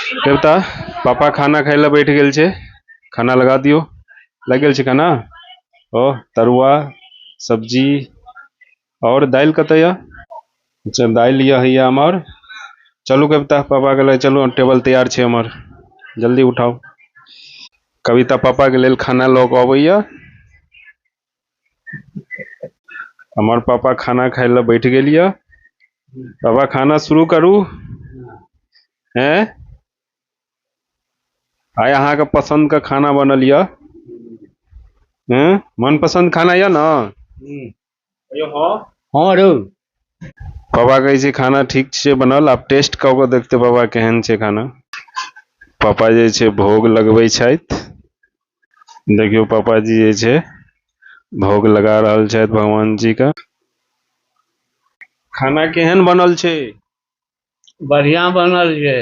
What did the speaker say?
कविता, पापा खाना खाय लए बैठ गेल छै। खाना लगा दियौ। लागि गेल छै खाना? ओ तरुआ, सब्जी और दालि कतऽ यऽ? अच्छा, दालि यऽ हैया हमर। चलू कविता, पापा के लए चलू, टेबल तैयार छै हमर, जल्दी उठाउ। कविता पापा के लेल खाना लऽ कऽ अबैया। हमर पापा खाना खाय लए बैठ गेल यऽ। पापा, खाना शुरू करू। हैं, आइ अहाँके पसंद के खाना बनल यऽ। हैं, मनपसंद खाना यऽ ने? हँ। हँ रौ। पापा कहै छै खाना ठीक छै बनल, आब टेस्ट कऽ के देखते पापा केहन छै खाना। पापा जे छै भोग लगबै छथि। देखियौ, पापाजी जे छै भोग लगा रहल छथि भगवान जी के। खाना केहन बनल छै? बढ़िया बनल छै।